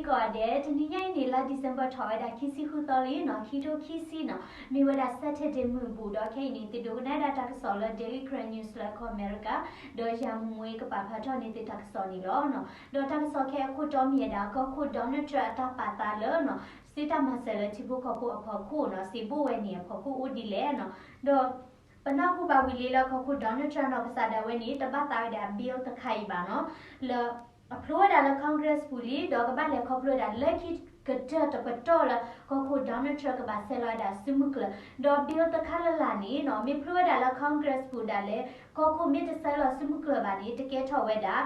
ကိးဂၤဒဲး, တနံၤညါအံၤန့ၣ် လါ December ထီၣ်ဝဲဒၣ်ခံဆံဃုသီလံနီၤ, ခံထိခံဆံနီၤ, မ့ၢ်ဝဲဒၣ် Saturday မုၢ်ဘူၣ်ဒီး ခဲအံၤန့ၣ် သုဒိကနၣ်ဒၣ်တၢ်ကစီၣ်လၢ Daily Karen News လၢကီၢ်အမဲရကၤ, ဒီးယၤမူမူကပာ်ဖျါထီၣ်န့ၢ်သုတၢ်ကစီၣ်န့ၣ်လီၤ. ဒီးတၢ်ကစီၣ်ခဲအံၤအခိၣ်တီမ့ၢ်ဝဲဒၣ် ကီၢ်ခိၣ် Donald Trump အတၢ်ပာ်သးလၢနီၤ စ့တၢ်မၤစၢၤလၢထံဖိကီၢ်ဖိအဖီခိၣ်နီၤ, စ့ဘိၣ်ဝဲန့ၣ်အဖီခိၣ်အိၣ်ဒ်လဲၣ်နီၤ, ဒီး ပနၢ်ဟူဘၣ်ဝံၤလံလၢကီၢ်ခိၣ် Donald Trump နီၢ်ကစၢ်ဒၣ်ဝဲန့ၣ် တဘၣ်သးဝဲဒၣ် bill တခါအံၤဘၣ်နီၤ, လၢ အဖျိဝဲဒၣ်လၢ Congress ပူၤလံ, ဒီးကဘၣ်လဲၤခီဖျိဝဲဒၣ်လၢခံကတၢၢ်တပတီၢ်လၢ ကီၢ်ခိၣ် Donald Trump ကဘၣ်ဆဲးလီၤဝဲဒၣ်စုမုၢ်ကျၢၢ်, ဒီး bill တခါလၢ်လၢ်န့ၣ်နီၤ မ့ၢ်ဖျိဝဲဒၣ်လၢ Congress ပူၤဒၣ်လဲာ် ကီၢ်ခိၣ်မ့ၢ်တဆဲးလီၤစုမုၢ်ကျၢၢ်ဘၣ်န့ၣ် တကဲထီၣ်ဝဲဒၣ်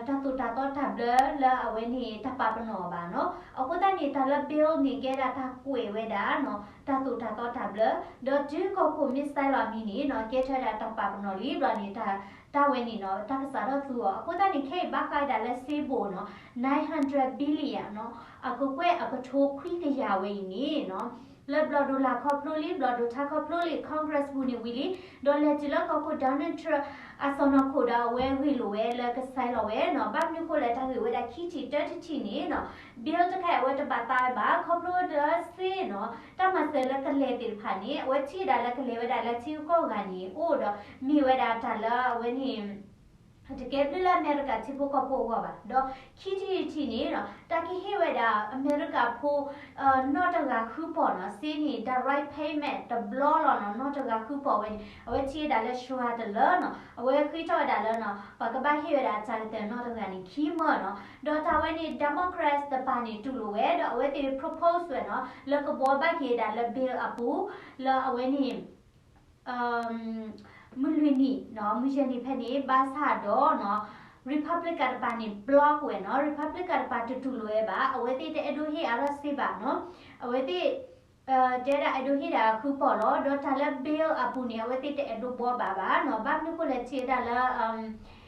တၢ်သိၣ်တၢ်သီတၢ်ဘျၢလၢအဝဲန့ၣ်တၢ်ပာ်ပနီၣ်ဘၣ်နီၤ. အဃိသတးန့ၣ် တၢ်လၢ bill န့ၣ် ကဲဒၣ်တၢ်ကွဲးဝဲဒၣ်နီၤ တၢ်သိၣ်တၢ်သီတၢ်ဘျၢ, ဒီးတုၤကီၢ်ခိၣ်မ့ၢ်ဆဲးလီၤမံၤန့ၣ်နီၤ ကဲထီၣ်ဝဲဒၣ်တၢ်ပာ်ပနီၣ်လံဘျီန့ၣ် တၢ်ဝဲန့ၣ်နီၤ တၢ်ကစးထီၣ်သူအီၤ. အဃိသတးန့ၣ် ခဲအံၤဘၣ်ဃးဝဲဒၣ်လၢစ့ဘိၣ်နီၤ nine hundred billion နီၤ အကကွဲၢ်အကထိခွံကယၤဝဲအံၤန့ၣ်နီၤ လၢဘျီၣ်ဒိၣ်လၢ်ခီဖျိလံ ဘျီၣ်ဒိၣ်ထါခီဖျိလံ Congress ပူၤန့ၣ်ဝံၤလံ, ဒီးလဲၤတုၤလၢကီၢ်ခိၣ် Donald Trump အစီၢ်နီၤခိၣ်ဒီးအဝဲဂ့ၢ်လိာ်ဝဲလၢကဆဲးလီၤဝဲနီၤ, ဘၣ်မနုၤဃိလဲၣ် တၢ်ဂ့ၢ်ဝဲဒၣ်ခံထံၣ်တၢတထံၣ်န့ၣ်နီၤ bill တခါအံၤအဝဲတဘၣ်သးဝဲဘၣ် ခီဖျိဒီးစ့နီၤ တၢ်မၤစၢၤလၢကလဲၤသ့ၣ်တဖၣ်န့ၣ် အဝဲထံၣ်ဝဲဒၣ်လၢကလဲၤဝဲဒၣ်လၢထံဂုၤကီၢ်ဂၤန့ၣ်အိၣ်ဒီး မ့ၢ်ဝဲဒၣ်တၢ်လၢအဝဲန့ၣ် တကဲဘျုးလၢအမဲရကၤထံဖိကီၢ်ဖိအဂီၢ်ဘၣ်. ဒီးခံထံၣ်တထံၣ်န့ၣ်နီၤ တၢ်ကဟ့ၣ်ဝဲဒၣ်အမဲရကၤဖိ နီၢ်တဂၤဃုပီၢ်နီၤ စ့န့ၣ် direct payment တဘျီလီၤနီၤ နီၢ်တဂၤဃုပီၢ်ဝဲန့ၣ် အဝဲထံၣ်ဝဲဒၣ်လၢ စှၤ တလၢနီၤ အဝဲဃ့ထီၣ်ဝဲဒၣ်လၢနီၤ ပှၤကဘၣ်ဟ့ၣ်ဝဲဒၣ်အတၢ်ကတၢၢ်နီၢ်တဂၤန့ၣ် ခံမၢနီၤ. ဒီးတၢ်ဝဲန့ၣ် Democrats တပၤန့ၣ်တူၢ်လိာ်ဝဲ ဒီးအဝဲသ့ၣ် propose ဝဲနီၤ လၢကဘှီဘၣ်က့ၤဝဲဒၣ်လၢ bill အပူၤ လၢအဝဲန့ၣ် မုၢ်လွံၢ်နံၣ်နီၤ မုၢ်ယဲၢ်နံၣ်ဖဲန့ၣ် ဘၣ်ဆၣ်ဒီးနီၤ Republican တပၤန့ၣ် block ဝဲနီၤ Republican တပၤတတူၢ်လိာ်ဝဲဘၣ် အဝဲသ့ၣ်တအဲၣ်ဒိးဟ့ၣ်အါထီၣ်စ့ဘၣ်နီၤ အဝဲသ့ၣ် တဲဒၣ်အဲၣ်ဒိးဟ့ၣ်ဒၣ်ဃုပီၢ်လီၤ ဒီးတၢ်လၢ bill အပူၤန့ၣ် အဝဲသ့ၣ်တအဲၣ်ဒိးဘှီဘၣ်ဘၣ်နီၤ ဘၣ်မနုၤဃိလဲၣ်ထံၣ်ဝဲဒၣ်လၢ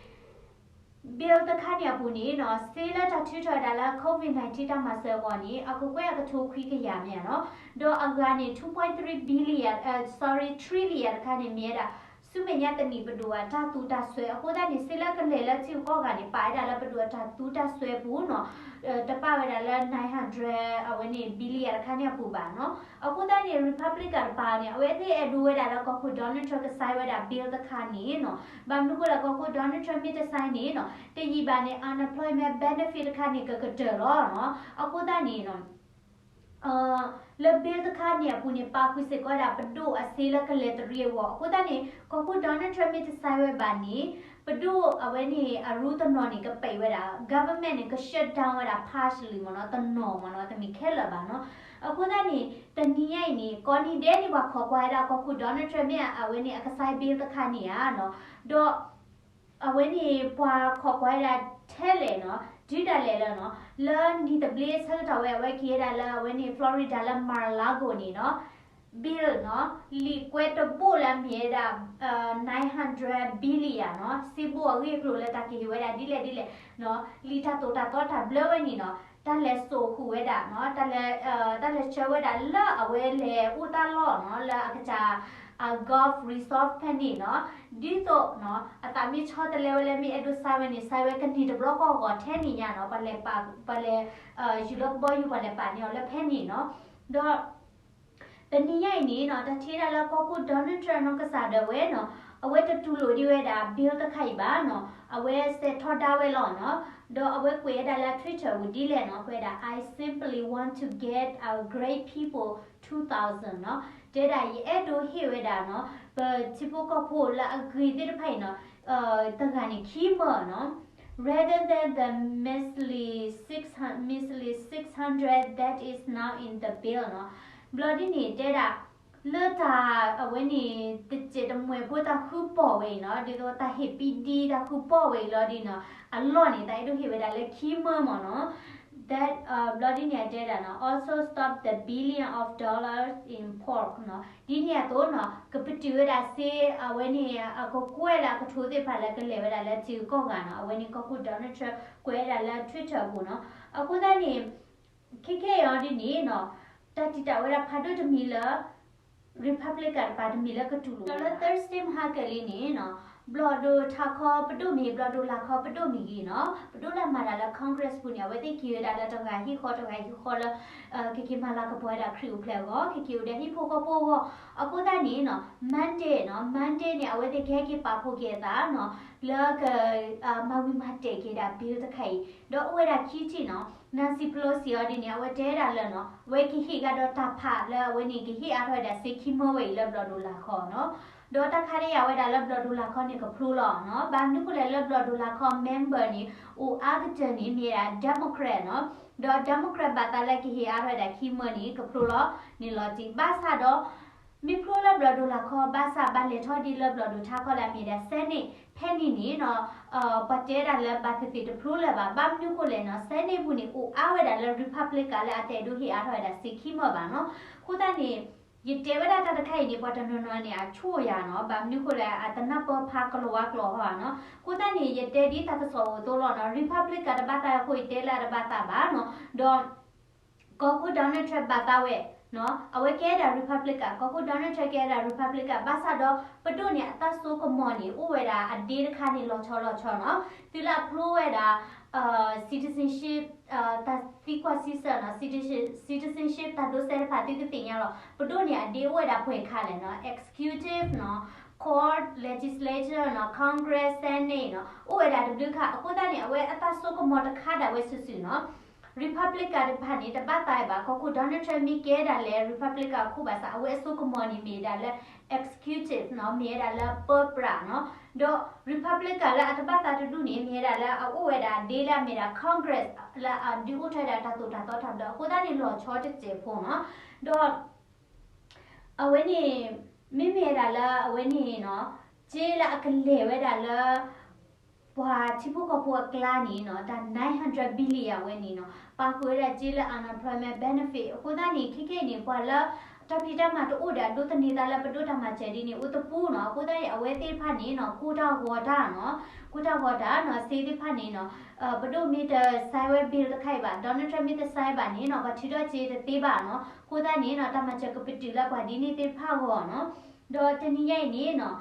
bill တခါန့ၣ်အပူၤန့ၣ်နီၤ စ့လၢတၢ်ထုးထီၣ်ဝဲဒၣ်လၢ COVID nineteen တၢ်မၤစၢၤအဂီၢ်န့ၣ် အကကွဲၢ်အကထိခွံကယၤမ့ၢ်ဧါနီၤ ဒီးအဂၤန့ၣ် two point three billion, sorry, trillion တခါန့ၣ် မ့ၢ်ဝဲဒၣ် ဆူမဲာ်ညါတနံၣ်ပဒိၣ်အတၢ်သူတၢ်စွဲ အဃိသတးန့ၣ် စ့လၢကလဲၤလၢထံဂုၤကီၢ်ဂၤန့ၣ် ပာ်ဝဲဒၣ်လၢပဒိၣ်အတၢ်သူတၢ်စွဲပူၤနီၤ တပာ်ဝဲဒၣ်လၢ nine hundred အဝဲန့ၣ် billion တခါန့ၣ်အပူၤဘၣ်နီၤ အဃိသတးန့ၣ် Republican တပၤန့ၣ် အဝဲသ့ၣ်အဲၣ်ဒိးဝဲဒၣ်လၢကီၢ်ခိၣ် Donald Trump ကဆဲးဝဲဒၣ် bill တခါန့ၣ်နီၤ ဘၣ်မနုၤဃိလဲၣ် ကီၢ်ခိၣ် Donald Trump မ့ၢ်တဆဲးန့ၣ်နီၤ တယံာ်ဘၣ်န့ၣ် unemployment benefit တခါန့ၣ် ကကတၢၢ်လီၤနီၤ အဃိသတးန့ၣ်နီၤ လၢ bill တခါန့ၣ်အပူၤန့ၣ် ပာ်ဃုာ်စ့ၢ်ကီးဝဲဒၣ်ပဒိၣ်အစ့လၢကလဲၤတရံးအဂီၢ် အဃိသတးန့ၣ် ကီၢ်ခိၣ် Donald Trump မ့ၢ်တဆဲးဝဲဘၣ်န့ၣ် ပဒိၣ်အဝဲန့ၣ် အရူတနီၤန့ၣ် ကပဲာ်ဝဲဒၣ် government န့ၣ် က shut down ဝဲဒၣ် partially မ့ၢ်နီၤ တနီၤမ့ၢ်နီၤ တမ့ၢ်ခဲလၢာ်ဘၣ်နီၤ အဃိသတးန့ၣ် တနံၤညါအံၤန့ၣ် ကိးနံၤဒဲးန့ၣ် ပှၤခိးကွၢ်ဝဲဒၣ်ကီၢ်ခိၣ် Donald Trump မ့ၢ်အဝဲန့ၣ် အကဆဲး bill တခါန့ၣ်ဧါနီၤ ဒီး အဝဲန့ၣ် ပှၤခိးကွၢ်ဝဲဒၣ်ထဲလဲၣ်နီၤ တုၤဒၣ်လဲာ်လၢနီၤ လၢနံၣ်သဘျ့ဆၢကတီၢ်ဝဲ အဝဲက့ၤဝဲဒၣ်လၢအဝဲန့ၣ် Florida လၢ Mar-a-Lago န့ၣ်နီၤ bill နီၤ လံာ်ကွဲးတဘိၣ်လၢအမ့ၢ်ဝဲဒၣ် nine hundred billion နီၤ စ့ဘိၣ်အဂ့ၢ်အကျိၤလၢတၢ်ကဟ့ၣ်ဝဲဒၣ်ဒ်လဲၣ်ဒ်လဲၣ်နီၤ လံာ်တၢ်သိၣ်တၢ်သီတၢ်ဘျၢဝဲန့ၣ်နီၤ တၢ်လဲၤစိာ်ဃုာ်ဝဲဒၣ်နီၤ တၢ်လဲၤ တၢ်လဲၤဆှၢဝဲဒၣ်လၢအဝဲလဲၤအိၣ်တၢ်လီၢ်နီၤ လၢအကစၢ် အ golf resort ဖဲန့ၣ်နီၤ ဒ်သိးနီၤ အသးမ့ၢ်ဆီတလဲဝဲလၢမ့ၢ်အဲၣ်ဒိးဆဲးဝဲန့ၣ် ဆဲးဝဲကန့ၢ်တဘျီဃီအဂီၢ်ထဲန့ၣ်ညါနီၤ ပှၤလဲၤပာ် ပှၤလဲၤ ယူၤလၢကဘီယူၤ ပှၤလဲၤပာ်န့ၢ်အီၤလၢဖဲန့ၣ်နီၤ ဒီး တနံၤညါအံၤန့ၣ်နီၤ တၢ်ထံၣ်ဒၣ်လၢကီၢ်ခိၣ် Donald Trump နီၢ်ကစၢ်ဒၣ်ဝဲနီၤ အဝဲတတူၢ်လိာ်ဒံးဝဲဒၣ် bill တခါအံၤဘၣ်နီၤ အဝဲစဲးထီဒါဝဲလီၤနီၤ ဒီးအဝဲကွဲးဝဲဒၣ်လၢ Twitter ပူၤဒ်လဲၣ်နီၤ ကွဲးဒၣ် I simply want to get our great people two thousand နီၤ တဲဒၣ်ယအဲၣ်ဒိးဟ့ၣ်ဝဲဒၣ်နီၤ ပထံဖိကီၢ်ဖိလၢအဂ့ၤသ့ၣ်တဖၣ်အံၤနီၤ တဂၤန့ၣ်ခံမၢနီၤ rather than the measly six hundred, measly six hundred that is now in the bill နီၤ ဘျီဒ်န့ၣ်တဲဒၣ် လၢတၢ်အဝဲန့ၣ် တစဲးတမှဲၤဖိတၢ်ဃုပီၢ်ဝဲအံၤနီၤ ဒ်သိးတၢ်ဟ့ၣ်ပံဒံတၢ်ဃုပီၢ်ဝဲအံၤလီၤဒ်နီၤ အလီၢ်န့ၣ် တၢ်အဲၣ်ဒိးဟ့ၣ်ဝဲဒၣ်လၢခံမၢမၢနီၤ that ဘျီဒ်န့ၣ်အတဲဒၣ်နီၤ also stop the billion of dollars in pork နီၤ ဒ်န့ၣ်အသိးနီၤ ကပတုာ်ဝဲဒၣ်စ့အဝဲန့ၣ် အကကွဲၢ်လၢအကထိသ့ၣ်တဖၣ်လၢကလဲၤဝဲဒၣ်လၢထံဂုၤကီၢ်ဂၤနီၤ အဝဲန့ၣ်ကီၢ်ခိၣ် Donald Trump ကွဲးဝဲဒၣ်လၢ Twitter အပူၤနီၤ အဃိသတးန့ၣ် ခဲခဲအံၤဒ်န့ၣ်နီၤ တၢ်တံာ်တာ်ဝဲဒၣ်ဖးဒိၣ်တမံၤလၢ Republican တပၤတမံၤလၢကတူၢ်လိာ် ဒီးလၢ Thursday မဟါကလံန့ၣ်နီၤ ဘျီၣ်ဒိၣ်ထးခီပဒိၣ်မ့ၢ်ဂ့ၤ ဘျီၣ်ဒိၣ်လာ်ခီပဒိၣ်မ့ၢ်ဂ့ၤနီၤ, ပဒိၣ်လၢအမၤတၢ်လၢ Congress ပူၤန့ၣ် အဝဲသ့ၣ်က့ၤဝဲဒၣ်လၢတဂၤဟံၣ်ဃီတဂၤဟံၣ်ဃီလၢ ကက့ၤမၤလၤကပီၤဝဲဒၣ်ခရံာ်အိၣ်ဖျဲၣ်အဂီၢ် ကက့ၤအိၣ်ဒီးဟံၣ်ဖိဃီဖိအဂီၢ်. အဃိသတးန့ၣ်နီၤ Monday နီၤ Monday န့ၣ် အဝဲသ့ၣ်ကဟဲက့ၤပာ်ဖှိၣ်က့ၤအသးနီၤ လၢက မၤဝံၤမၤတဲာ်က့ၤဒၣ် bill တခါအံၤ ဒီးအိၣ်ဝဲဒၣ်ခံထံၣ်နီၤ Nancy Pelosi အီၤဒ်န့ၣ် အဝဲတဲဒၣ်လၢနီၤ အဝဲကဟ့ၣ်ကဒီးတၢ်ဖးလၢအဝဲန့ၣ် ကဟ့ၣ်အါထီၣ်ဝဲဒၣ်စ့ခံမၢဝဲအံၤလၢဘျီၣ်ဒိၣ်လာ်ခီနီၤ. ဒီးတၢ်ခါဒ်အံၤအဝဲဒၣ်လၢဘျီၣ်ဒိၣ်လာ်ခီန့ၣ် ကဖျိလီၤနီၤ. ဘၣ်မနုၤဃိလဲၣ်လၢဘျီၣ်ဒိၣ်လာ်ခီ member န့ၣ် အိၣ်အါကတၢၢ်န့ၣ် မ့ၢ်ဝဲဒၣ် Democrat နီၤ. ဒီး Democrat ဘၣ်သးလၢကဟ့ၣ်အါထီၣ်ဝဲဒၣ်ခံမၢန့ၣ် ကဖျိလီၤန့ၣ်လီၤတံၢ် ဘၣ်ဆၣ်ဒီး မ့ၢ်ဖျိလၢဘျီၣ်ဒိၣ်လာ်ခီ ဘၣ်ဆၣ်ဘၣ်လဲၤထီၣ်ဒ်လၢဘျီၣ်ဒိၣ်ထးခီလၢအမ့ၢ်ဒၣ် Senate ဖဲန့ၣ်န့ၣ်နီၤ ပှၤတဲဒၣ်လၢဘၣ်သ့ၣ်သ့ၣ်တဖျိလၢၤဘၣ်. ဘၣ်မနုၤဃိလဲၣ်နီၤ Senate ပူၤန့ၣ် အိၣ်အါဝဲဒၣ်လၢ Republican လၢအတအဲၣ်ဒိးဟ့ၣ်အါထီၣ်ဝဲဒၣ်စ့ခံမၢဘၣ်နီၤ. အဃိသတးန့ၣ် ယတဲဝဲဒၣ်တၢ်တခါအံၤန့ၣ် ပှၤတနီၤနီၤန့ၣ် အဆိၣ်ယၤနီၤ. ဘၣ်မနုၤဃိလဲၣ် အတနၢ်ပၢၢ်ဖးကလီၤဝါကျိာ်ဟီဧါနီၤ. အဃိသတးန့ၣ် ယတဲဒ်တၢ်ကစီၣ်အိၣ်သိးလီၤနီၤ. Republican တဘၣ်သးအဃိ ယတဲလၢအတဘၣ်သးဘၣ်နီၤ. ဒီး ကီၢ်ခိၣ် Donald Trump ဘၣ်သးဝဲနီၤ အဝဲကဲဒၣ် Republican ကီၢ်ခိၣ် Donald Trump ကဲဒၣ် Republican ဘၣ်ဆၣ်ဒီး ပဒိၣ်န့ၣ် အတၢ်စိကမီၤန့ၣ် အိၣ်ဝဲဒၣ်အဒ့တခါန့ၣ် လီၤဆီလီၤဆီနီၤ. သုလၢအဖျိဝဲဒၣ် citizenship တၢ်သံကွၢ်စံးဆၢနီၤ citizenship တၢ်ဒိးစဲးတဖၣ် သုကသ့ၣ်ညါလီၤ. ပဒိၣ်န့ၣ် အဒ့အိၣ်ဝဲဒၣ်ပှဲၤခါလဲၣ်နီၤ executive နီၤ court legislature နီၤ Congress Senate နီၤ အိၣ်ဝဲဒၣ်တဘျုးခါ. အဃိသတးန့ၣ် အဝဲအတၢ်စိကမီၤတခါဒၣ်ဝဲစုာ်စုာ်နီၤ Republican တဖၣ်န့ၣ် တဘၣ်သးဘၣ် ကီၢ်ခိၣ် Donald Trump မ့ၢ်ကဲဒၣ်လဲၣ် Republican အခိၣ်ဘၣ်ဆၣ် အဝဲအစိကမီၤန့ၣ်မ့ၢ်ဒၣ်လၢ executive နီၤ မ့ၢ်ဝဲဒၣ်လၢပၢပြးနီၤ. ဒီး Republican လၢအတဘၣ်သးတဒူၣ်န့ၣ် မ့ၢ်ဝဲဒၣ်လၢအအိၣ်ဝဲဒၣ်ဒ့လၢအမ့ၢ်ဒၣ် Congress လၢအဒုးအိၣ်ထီၣ်ဝဲဒၣ်တၢ်သိၣ်တၢ်သီတၢ်ဘျၢ အဃိသတးန့ၣ် လီၤဆီတစဲးဖိနီၤ. ဒီး အဝဲန့ၣ် မ့မ့ၢ်ဝဲဒၣ်လၢအဝဲန့ၣ်နီၤ က့လၢအကလဲၤဝဲဒၣ်လၢ ပှၤထံဖိကီၢ်ဖိအကျါန့ၣ်နီၤ တၢ် nine hundred billion အဝဲန့ၣ်နီၤ ပာ်ဃုာ်ဝဲဒၣ်က့လၢ unemployment benefit အဃိသတးန့ၣ် ခဲခဲအံၤန့ၣ် ပှၤလၢ တၢ်ဖံးတၢ်မၤတအိၣ်ဒီး အဒိးသန့ၤသးလၢပဒိၣ်တၢ်မၤစၢၤဒ်န့ၣ် အိၣ်တပူၤနီၤ. အဃိသတးန့ၣ် အဝဲသ့ၣ်တဖၣ်န့ၣ်နီၤ ကိၢ်တၢ်ဂီၤတၢ်နီၤ ကိၢ်တၢ်ဂီၤတၢ်နီၤ စ့သ့ၣ်တဖၣ်န့ၣ်နီၤ ပဒိၣ်မ့ၢ်တ sign ဝဲ bill တခါအံၤဘၣ် Donald Trump မ့ၢ်တ sign ဘၣ်န့ၣ်နီၤ ပှၤထုးထီၣ်စ့တသ့ဘၣ်နီၤ. အဃိသတးန့ၣ်နီၤ တၢ်မၤစၢၤကပတုာ်လၢပှၤဒ်န့ၣ်သ့ၣ်တဖၣ်အဂီၢ်နီၤ. ဒီးတနံၤညါအံၤန့ၣ်နီၤ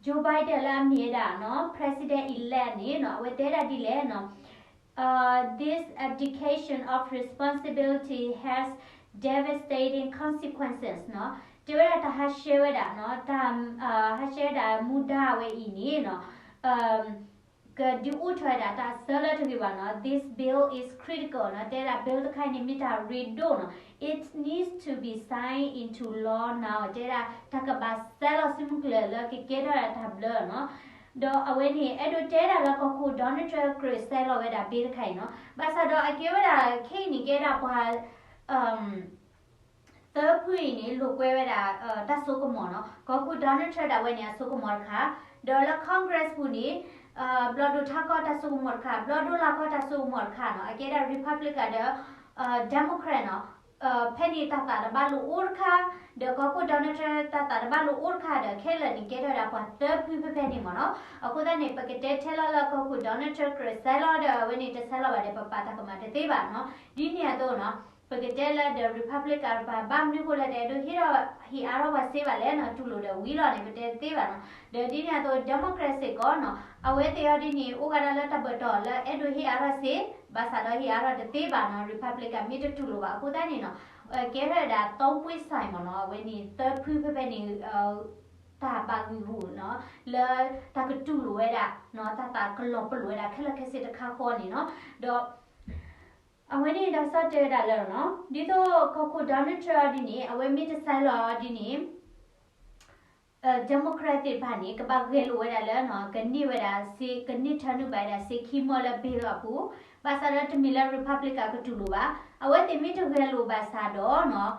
Joe Biden လၢအမ့ၢ်ဝဲဒၣ်နီၤ president elect န့ၣ်နီၤ အဝဲတဲဒၣ်ဒ်လဲၣ်နီၤ This abdication of responsibility has devastating consequences နီၤ. တဲဝဲဒၣ်တၢ်ဟးဆှဲးဝဲဒၣ်နီၤ တၢ်ဟးဆှဲးဝဲဒၣ်မူဒါဝဲအံၤန့ၣ်နီၤ ကဒုးအိၣ်ထီၣ်ဝဲဒၣ်တၢ်အဆၢလၢတဂ့ၤဘၣ်နီၤ. This bill is critical နီၤ တဲဒၣ် bill တခါအံၤန့ၣ် မ့ၢ်တၢ်ရ့ဒိၣ်နီၤ. It needs to be signed into law now တဲဒၣ် တၢ်ကဘၣ်စဲလီၤစုမုၢ်ကျၢၤလၢကကဲထီၣ်ဒၣ်တၢ်ဘျၢနီၤ. ဒီးအဝဲန့ၣ် အဲၣ်ဒိးတဲဒၣ်လၢကီၢ်ခိၣ် Donald Trump ကြၢးစဲလီၤဝဲဒၣ် bill တခါအံၤနီၤ. ဘၣ်ဆၣ်ဒီးအကဲဝဲဒၣ်ခဲအံၤန့ၣ် ကဲဒၣ်ပှၤ သၢဖုအံၤန့ၣ် လိာ်ကွဲဝဲဒၣ် တၢ်စိကမီၤနီၤ. ကီၢ်ခိၣ် Donald Trump ဒၣ်ဝဲန့ၣ် အစိကမီၤတခါ, ဒီးလၢ Congress ပူၤန့ၣ် ဘျီၣ်ဒိၣ်ထးခီတၢ်စိကမီၤတခါ, ဘျီၣ်ဒိၣ်လာ်ခီတၢ်စိကမီၤတခါနီၤ, အကဲဒၣ် Republican ဒီး Democrat နီၤ, ဖဲန့ၣ်တၢ်သးတဘၣ်လိာ်အိၣ်တခါ, ဒီးကီၢ်ခိၣ် Donald Trump တၢ်သးတဘၣ်လိာ်အိၣ်တခါဒီး ခဲလၢာ်န့ၣ် ကဲထီၣ်ဝဲဒၣ်ပှၤသၢဖုဖဲဖဲန့ၣ်မ့ၢ်နီၤ. အဃိသတးန့ၣ် ပကတဲထဲလီၤလၢကီၢ်ခိၣ် Donald Trump ကြၢးစဲလီၤဒီး အဝဲန့ၣ်တစဲလီၤဘၣ်ဒီး ပပာ်တၢ်ကမၣ်တသ့ဘၣ်နီၤ. ဒ်န့ၣ်အသိးနီၤ ပကတဲလၢ the Republican တပၤ ဘၣ်မနုၤဃိလဲၣ်တအဲၣ်ဒိးဟ့ၣ်အါထီၣ်ဝဲစ့ဘၣ်လဲၣ်နီၤ, တူၢ်လိာ်ဒီးဝံၤလီၤန့ၣ် ပတဲတသ့ဘၣ်နီၤ. ဒီးဒ်န့ၣ်အသိး Democrat စ့ၢ်ကီးနီၤ, အဝဲသ့ၣ်အီၤဒ်န့ၣ် အိၣ်ဝဲဒၣ်လၢတၢ်ဘၢၣ်တီၢ်လၢအဲၣ်ဒိးဟ့ၣ်အါထီၣ်စ့, ဘၣ်ဆၣ်ဒီးဟ့ၣ်အါထီၣ်တသ့ဘၣ်နီၤ, Republican မ့ၢ်တတူၢ်လိာ်ဘၣ်အဃိသတးန့ၣ်နီၤ, ကဲထီၣ်ဝဲဒၣ် သုံးပွင့်ဆိုင် မ့ၢ်နီၤ, အဝဲန့ၣ်သၢဖုဖဲဖဲန့ၣ် တၢ်ဘၣ်ဂံာ်ဂူာ်နီၤ, လၢတၢ်ကတူၢ်လိာ်ဝဲဒၣ်နီၤ, တၢ်သးကလီၤပလိာ်ဝဲဒၣ်ခဲလၢာ်ခဲဆ့တခါဃီန့ၣ်နီၤ. ဒီး အဝဲန့ၣ်တၢ်ကစီၣ်တဲဝဲဒၣ်လၢနီၤ, ဒ်သိးကီၢ်ခိၣ် Donald Trump အီၤဒ်န့ၣ် အဝဲမ့ၢ်တစဲလီၤအီၤဒ်န့ၣ် Democrat သ့ၣ်တဖၣ်န့ၣ် ကဘၣ်ဂဲၤလိာ်ဝဲဒၣ်လၢနီၤ, ကန့ၢ်ဝဲဒၣ်စ့, ကန့ၢ်ထၢနုာ်ဘၣ်ဝဲဒၣ်စ့ခံမၢလၢ bill အပူၤ, ဘၣ်ဆၣ်ဒီးတမ့ၢ်လၢ Republican ကတူၢ်လိာ်ဘၣ်. အဝဲသ့ၣ်မ့ၢ်တဂဲၤလိာ်ဘၣ်ဆၣ်ဒီးနီၤ,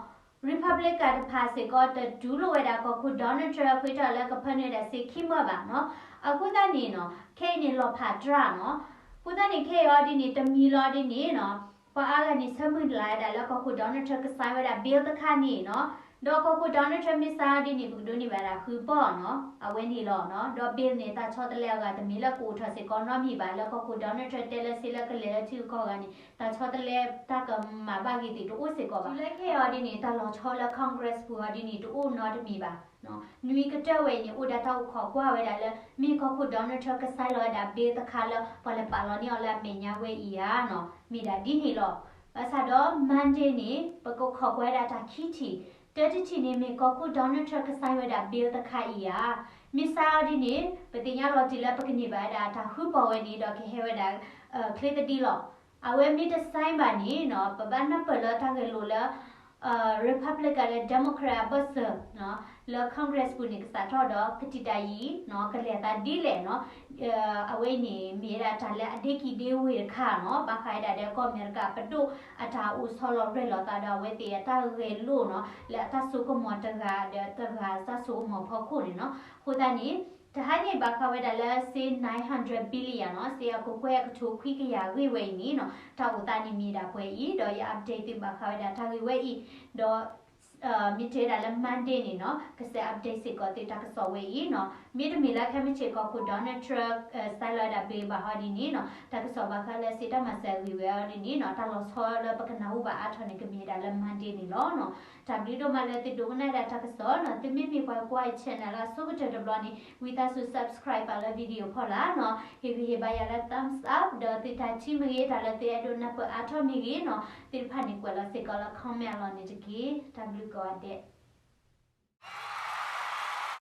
Republican တဖၣ်စ့ၢ်ကီးတတူၢ်လိာ်ဝဲဒၣ်ကီၢ်ခိၣ် Donald Trump အဃိထီၣ်လၢကဖၢနုာ်ဝဲဒၣ်စ့ခံမၢဘၣ်နီၤ. အဃိသတးန့ၣ်နီၤ, ခဲအံၤန့ၣ်လီၤဖးတြၢ်နီၤ. အဃိသတးန့ၣ် ခဲအံၤအီၤဒ်န့ၣ် တမံၤလီၤဒ်န့ၣ်နီၤ, ပှၤအါဂၤန့ၣ် ဆၢမုၢ်လၢ်ဝဲဒၣ်လၢကီၢ်ခိၣ် Donald Trump ကစဲဝဲဒၣ် bill တခါန့ၣ်နီၤ, ဒီးကီၢ်ခိၣ် Donald Trump မ့ၢ်စါဒ်န့ၣ် ပကဒိးန့ၢ်ဘၣ်ဒၣ်ဃုပီၢ်နီၤ အဝဲန့ၣ်လီၤနီၤ. ဒီး bill န့ၣ် တၢ်ဆီတလဲအဂၤတမ့ၢ်လၢကအိၣ်ထီၣ်စ့ၢ်ကီးနီတမံၤဘၣ် လၢကီၢ်ခိၣ် Donald Trump တဲလၢစ့လၢကလဲၤလၢထံဂုၤကီၢ်ဂၤန့ၣ် တၢ်ဆီတလဲတၢ်ကမၤဘၣ်ဂ့ၤသ့ၣ်တအိၣ်စ့ၢ်ကီးဘၣ်. တုၤလၢခဲအံၤဒ်န့ၣ် တၢ်လီၤဆီလၢ Congress ပူၤအီၤဒ်န့ၣ် တအိၣ်နီတမံၤဘၣ်. နွံကတၢၢ်ဝဲအံၤန့ၣ် အိၣ်ဒၣ်တၢ်အိၣ်ခိးကွၢ်ဝဲဒၣ်လၢ မ့ၢ်ကီၢ်ခိၣ် Donald Trump က sign လီၤဝဲဒၣ် bill တခါလၢ ပှၤလဲၤပာ်လီၤန့ၢ်အီၤလၢအမဲာ်ညါဝဲအံၤဧါနီၤ မ့ၢ်ဒၣ်ဒ်န့ၣ်လီၤ. ဘၣ်ဆၣ်ဒီး Monday န့ၣ် ပကခိးကွၢ်ဝဲဒၣ်တၢ်ခံထံၣ်, တၢတထံၣ်န့ၣ်မ့ၢ်ကီၢ်ခိၣ် Donald Trump က sign ဝဲဒၣ် bill တခါအံၤဧါ. မ့ၢ်စါအီၤဒ်န့ၣ် ပသ့ၣ်ညါလီၤတံၢ်လၢပကန့ၢ်ဘၣ်ဝဲဒၣ်တၢ်ဃုပီၢ်ဝဲန့ၣ် ဒီးကဟဲဝဲဒၣ် ချ့သဒံလီၤ. အဝဲမ့ၢ်တ sign ဘၣ်န့ၣ်နီၤ ပဘၣ်နၢ်ပၢၢ်လၢတၢ်ဂဲၤလိာ်လၢ Republican ဒီး Democrat အဘၢၣ်စၢၤ လၢ Congress ပူၤန့ၣ် ကစးထီၣ်ဒီးကတံာ်တာ်ယံာ်နီၤ ကလဲၤသးဒ်လဲၣ်နီၤ. အဝဲအံၤန့ၣ် မ့ၢ်ဝဲဒၣ်တၢ်လၢအဒ့ကံဒ့ဝ့ၢ်တခါနီၤ ဘၣ်ဃးဝဲဒၣ်ဒီးကီၢ်အမဲရကၤပဒိၣ်အတၢ်အိၣ်ဆီလီၤရဲၣ်လီၤသးဒီးအဝဲသ့ၣ်အတၢ်ဂဲၤလိာ်နီၤ လၢအတၢ်စိကမီၤတဂၤဒီးတဂၤတၢ်စိကမီၤဖီခိၣ်န့ၣ်နီၤ. အဃိသတးန့ၣ် တဟါညါအံၤဘၣ်ဃးဝဲဒၣ်လၢစ့ nine hundred billion နီၤ စ့အကကွဲၢ်အကထိခွံကယၤဂ့ၢ်ဝဲအံၤန့ၣ်နီၤ တၢ်အိၣ်သးန့ၣ်မ့ၢ်ဒၣ်ပှဲၤအံၤ ဒီးယ update သုဘၣ်ဃးဝဲဒၣ်တၢ်ဂ့ၢ်ဝဲအံၤ ဒီး မ့ၢ်တဲဒၣ်လၢ Monday န့ၣ်နီၤ ကစဲး update စ့ၢ်ကီးသုတၢ်ကစီၣ်ဝဲအံၤနီၤ. မ့တမ့ၢ်လၢခဲမုၢ်ဆ့ၣ်ကီၢ်ခိၣ် Donald Trump စဲးလီၤဝဲဒၣ် bill ဘၣ်ဟီဒ်န့ၣ်နီၤ တၢ်ကစီၣ်ဘၣ်ဃးလၢစ့တၢ်မၤစၢၤအဂ့ၢ်ဝဲအီၤဒ်န့ၣ်နီၤ တၢ်လီၤဆီလၢပကနၢ်ဟူဘၣ်အါထီၣ်န့ၣ် ကမ့ၢ်ဝဲဒၣ်လၢ Monday န့ၣ်လီၤနီၤ. တၢ်ဘျုးဒိၣ်မးလၢသုဒိကနၣ်ဝဲဒၣ်တၢ်ကစီၣ်နီၤ. သုမ့မ့ၢ်ပှၤကွၢ်ယ channel လၢအဆိကတၢၢ်တဘျီန့ၣ် ဝံသးစူၤ subscribe ဘၣ်လၢ video ဖီလာ်နီၤ. ဟ့ၣ်ဂံၢ်ဟ့ၣ်ဘါယၤလၢ thumbs up ဒီးသုတၢ်ထံၣ်မ့ၢ်ဂ့ၤ တၢ်လၢသုအဲၣ်ဒိးနၢ်ပၢၢ်အါထီၣ်မ့ၢ်ဂ့ၤနီၤ သ့ၣ်တဖၣ်န့ၣ် ကွဲးလီၤစ့ၢ်ကီးလၢ comment အလီၢ်န့ၣ်တက့ၢ်. တၢ်ဘျုးကိးဂၤဒဲး.